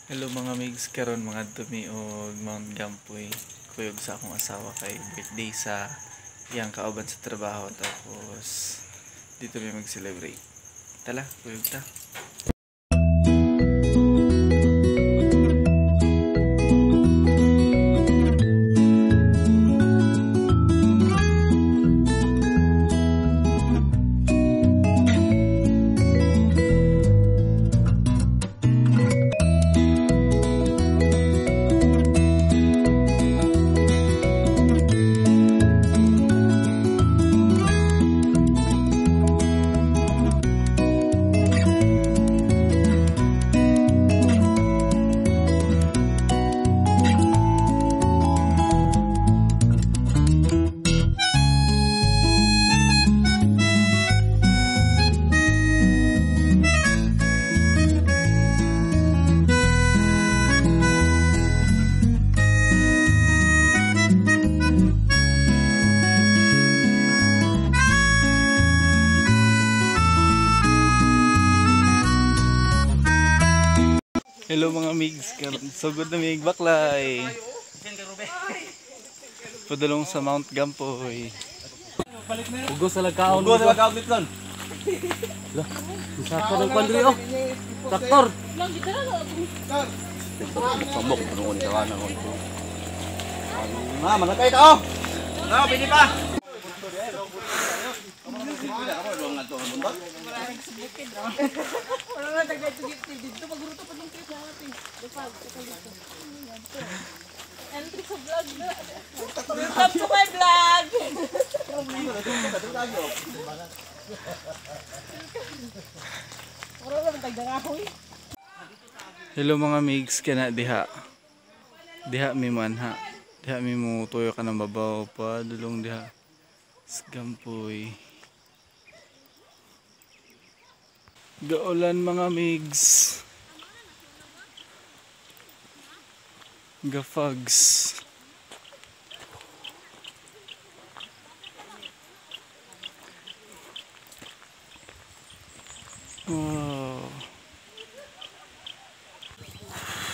Hello mga migs, karon mga tumi og Mount Gampoy. Kuyog sa akong asawa kay birthday sa iyang kauban sa trabaho, tapos dito mi mag-celebrate. Tala, kuyog ta. Hello mga migs, sugod na mig baklay. Padulong sa Mount Gampoy. Ugo sa lagkaon. Ugo sa lagkaon litron. Lah, usa pa ng kwan diri oh. Traktor. Sambok nuon ka na kon. Ma, malakay ka oh. Na, pili pa. Entry sa vlog na. Welcome to my vlog! Hello mga migs, kana diha. Diha mi man ha. Diha mi mo tuyo ka ng babaw pa dulong diha. Gampoy. Gaulan mga migs. Gafags. Wow.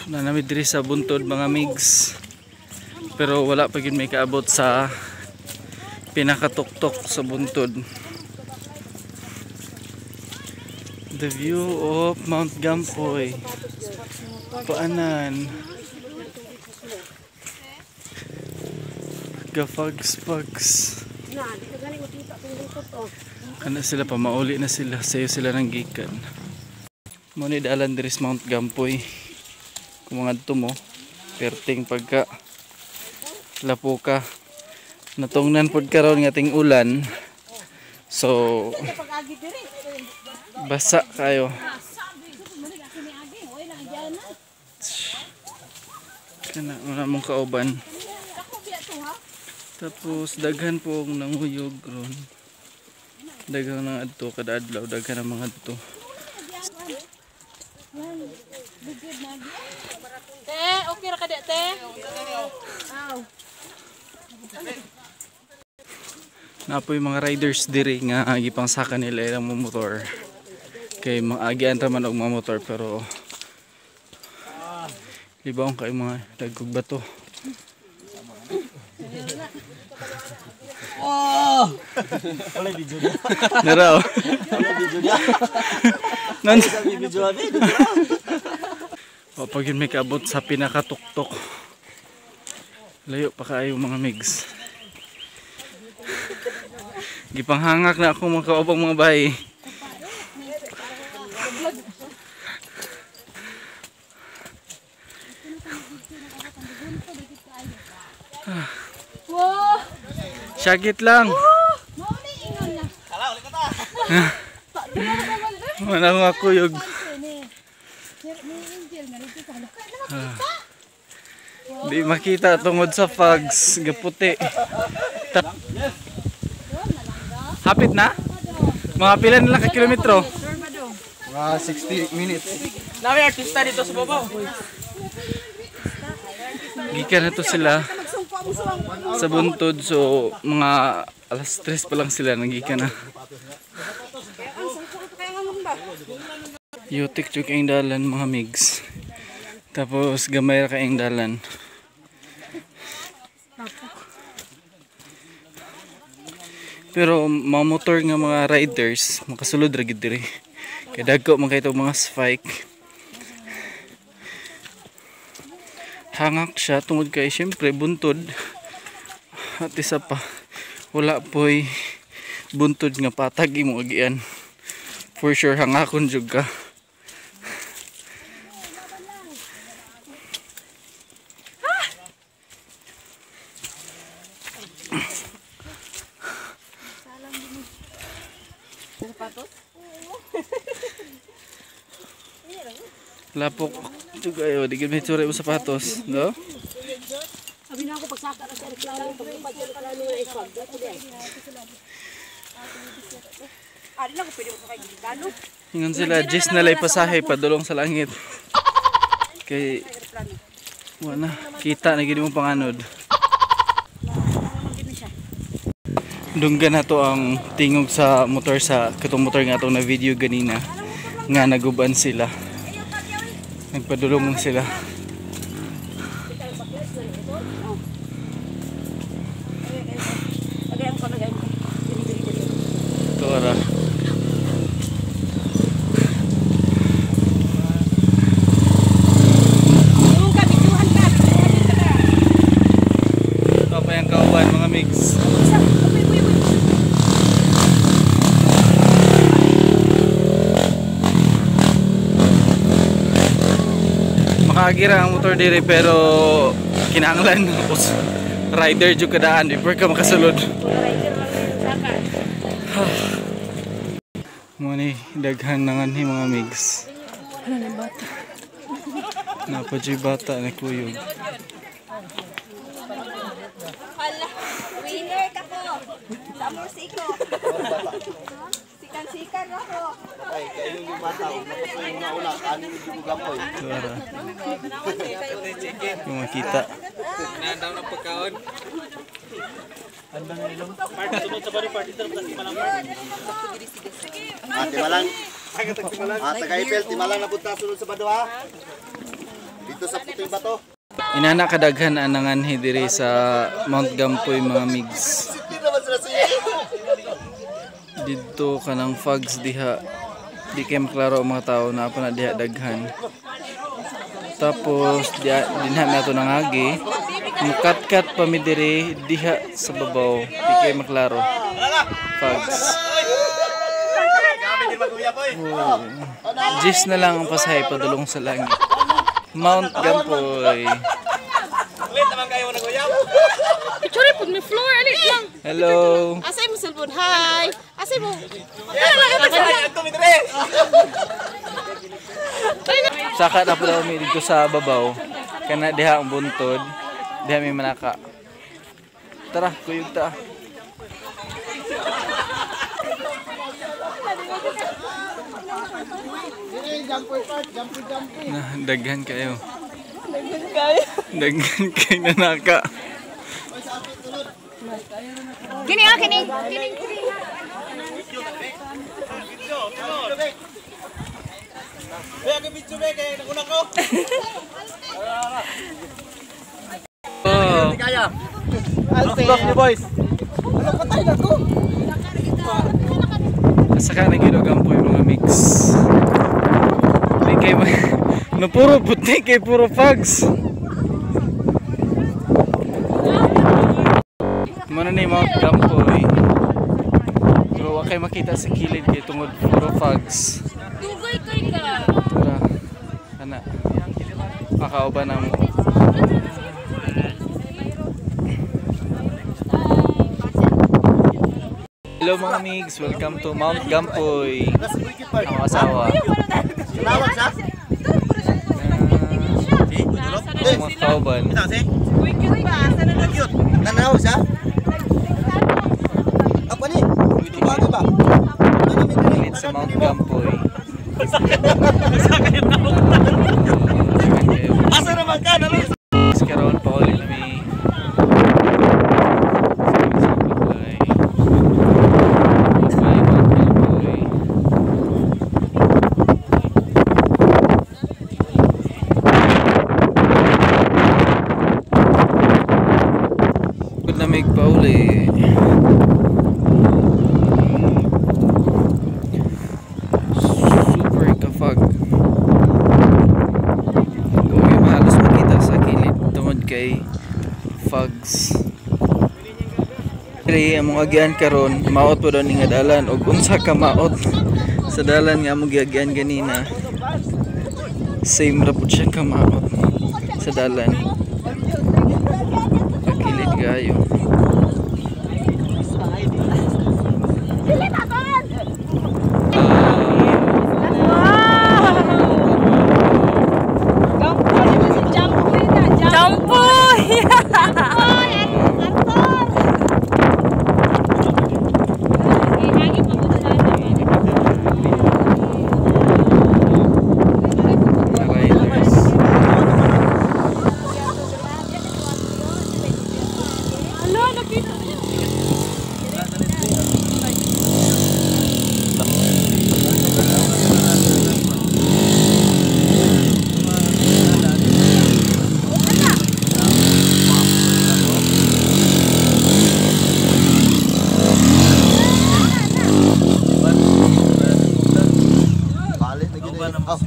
Nanami diri sa buntod mga migs. Pero wala pa gyud may kaabot sa pinakatuktok sa buntod. The view of Mount Gampoy. Paanan. Gafags fags. Kana sila pa mauli na sila, sayo sila ng gikan. Mo ni dalan diri sa Mount Gampoy. Kung mangadto mo, perting pagka lapo ka. Natungnan pod karon nga ting ulan. So basa kayo. Kana wala mong kauban. Tapos daghan po ang nanguyog ron. Daghang nang adto kada adlaw, daghan ang mga adto. Te, okay ra ka di te? Aw. Napoy mga riders diri nga gipangsaka nila ilang motor. Kay mga agian ra man og mga motor pero libawon kay mga dagkog bato. Oh! Wala video niya. Naraw. Wala video niya. Nan video ani. O pag yun may kaabot sa pinakatuktok. Layo pa kaayo mga migs. Gipanghangak na ako mga kaobang mga bahay. Wow! Syagit lang. Wala akong akuyog. Di makita tungod sa fogs, gaputi. Hapit na? Mga pila na lang ka kilometro? Mga 60 minutes. Nami artista dito sa babaw. Gikan na to sila sa buntod, so mga alas 3 pa lang sila nagikan na. Yutik juk ang dalan mga migs. Tapos gamay ra kaayong dalan. Pero mga motor nga mga riders makasulod ra gid diri. Kay dagko man kay mga spike. Hangak siya tungod kay syempre buntod. At isa pa, wala poy buntod nga patag imo agian. For sure hangakon jud ka. Lapok juga ayo di gid may tsura mo sapatos, no? Sabi na ako pagsaka na sa aeroplano, pag aeroplano na ifag. Ari lang ko pwede mo kay gitano. Ingon sila, Jis na lay pasahe padulong sa langit. Kay wala kita na gid mo panganod. Dunggan na to ang tingog sa motor sa katong motor nga atong na video ganina nga naguban sila. Nagpadulong sila. Ito ara. Ito pa yung kauban mga mix. Makaagira ang motor diri pero kinahanglan rider jud kadaan before ka makasulod. Mo ni daghan nanganhi mga migs. Ano ni bata? Napadyoy bata na kuyog. Hala, winner ka ko. Sa Amor Siko. Sikan-sikan ako. Ay, kayo yung bata, napasay yung nauna, kanin yung gampoy. Yung makita. Nandaw ng pagkaon. Ah, timalang. Ah, taga-ipel, timalang na punta sunod sa bado ha. Dito sa puting bato. Inana kadaghan ang nanganhi diri sa Mount Gampoy mga migs. Didto kanang fogs diha. Di kay maklaro ang mga tao na pa na diha daghan. Tapos diha dinha mi ato nangagi. Mukatkat pa mi diri diha sa babaw. Di kay maklaro. Fogs. Oh. Gis na lang ang pasahe padulong sa langit. Mount Gampoy. Picture pud mi floor ali lang. Hello. Asay mo cellphone. Hi. Asay mo. Saka na po daw mi dito sa babaw. Kana diha ang buntod. Diha mi manaka. Tara, kuyog ta. Na, daghan kayo. Daghan kayo nanaka. Kini ah kini. Kini. Oh. Boys. Saka na Gampoy mga mix. Di kay no puro puti kay puro fogs. Muna ni Mount Gampoy. Pero wa kay makita sa kilid kay tungod puro fogs. Dugay kay ka. Tara. Ana. Makauban na mo. Hello mga migs, welcome to Mount Gampoy. Ang asawa. Ang mga kauban. Nanaw siya? Apa ni? Ba? Init sa Mount Gampoy. Asa naman ka? Karon pauli na mi. Bye, Mount Gampoy. na may pauli. Super ka-fog. Huwag mahalos makita sa kilid tungod kay fogs. Diri among agian karon, maot po daw ni nga dalan og unsa ka maot sa dalan nga among giagian ganina. Same ra pud siya ka maot sa dalan. Pagkilid kayo. Jampoy! Riders. Ala, nakita niya. Balik na gid. Oh.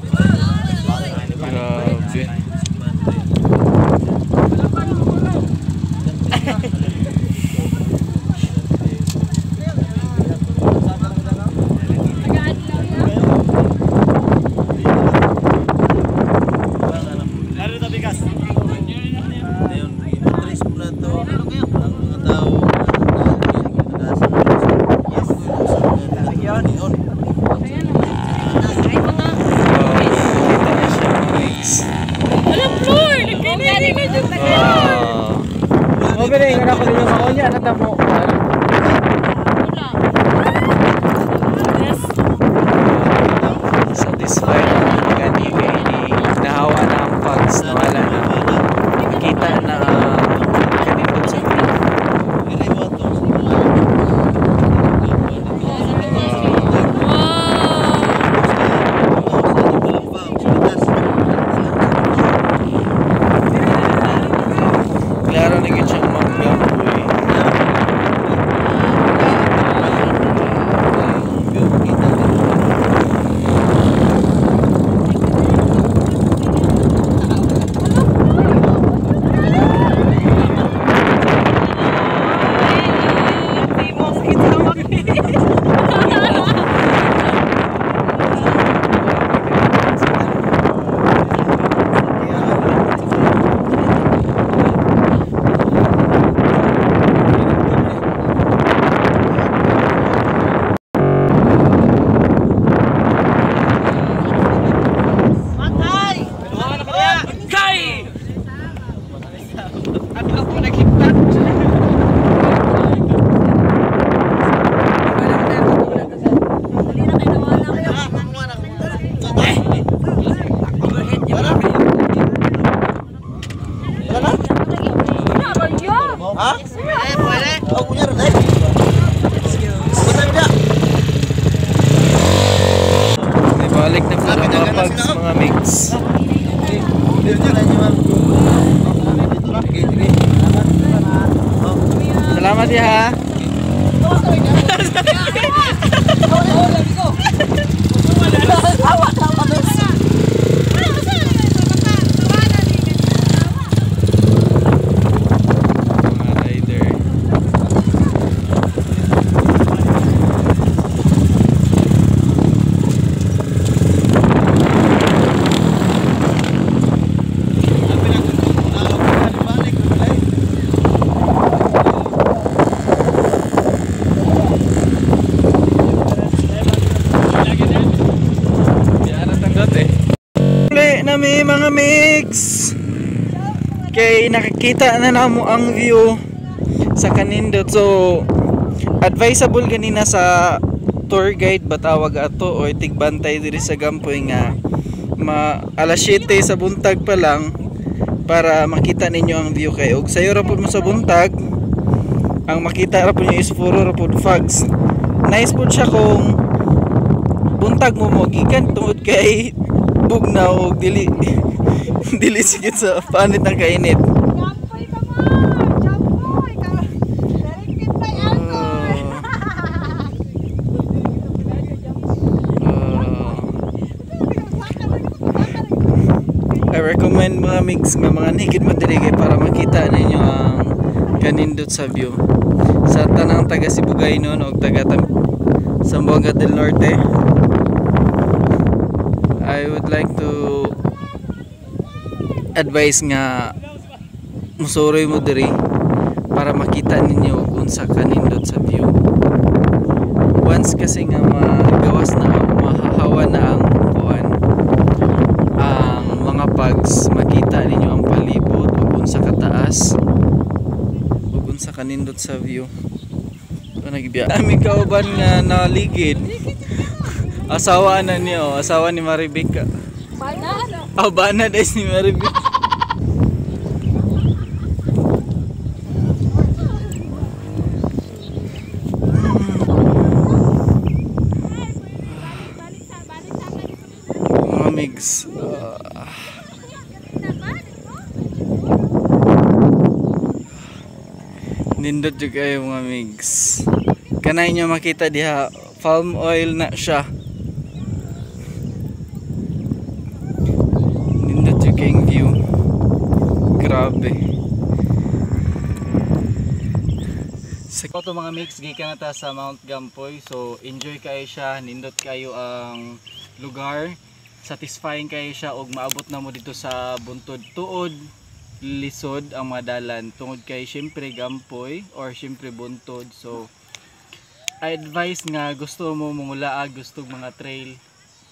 Grabe. Ayun, i-trace mo na to ang mga tao. Yes. Kita na siya mga mix. Ala, floor! Nagkinili na dyan sa Wow. Satisfied gani kay ni nahawa na ang fogs, nawala na. Nakita na ang kanindot sa view. Klaro na gyud siyang Mount Gamboy. Ha? Oh, punya rin eh. Basta dia. Ibalik na po ang mga fogs, mga mix. Salamat ya ha. Mga rider. Uli na mi mga mix. Kay nakakita na namo ang view sa kanindot. So advisable ganina sa tour guide ba tawag ato o tigbantay diri sa Gampoy nga ma alas 7 sa buntag pa lang para makita ninyo ang view kay og sayo ra pud mo sa buntag ang makita ra pud niyo is puro ra pud fogs. Nice pud siya kung buntag mo mo gikan tungod kay bugnaw og dili dili sigit sa panit ang kainit. Jampoy ka mo! Jampoy ka! Recommend, mga migs, nga mga higit mo diri kay para makita ninyo ang kanindot sa view. Sa tanang taga Sibugay noon o taga Zamboanga del Norte, I would like to advise nga musuroy mo diri para makita ninyo kung unsa kanindot sa view. Once kasi nga magawas na, mahahawa na ang kuan, ang mga fogs, makita ninyo ang palibot ug unsa kataas ug unsa kanindot sa view. So, nagbiya. Aming kauban nga naligid. Asawa na niyo, asawa ni Maribika. Bana? Oh, bana days ni Maribika. Mga migs. Nindot jud kayo, mga migs. Kanay nyo makita diha, palm oil na siya. Nindot jud kayong view. Grabe. Sa ito, mga migs, gikan na ta sa Mount Gampoy. So enjoy kayo siya, nindot kayo ang lugar. Satisfying kayo siya og maabot na mo dito sa buntod. Tuod lisod ang madalan tungod kay syempre Gampoy or syempre buntod. So I advise nga gusto mo mangulaag, gusto mga trail,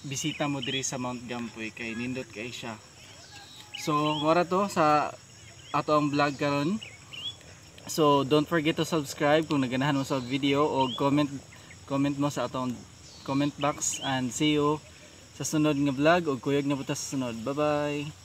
bisita mo diri sa Mount Gampoy kay nindot kay siya. So mora to sa ato ang vlog karon. So don't forget to subscribe kung naganahan mo sa video o comment mo sa atong comment box, and see you sa sunod nga vlog og kuyog na buta sa sunod. Bye bye.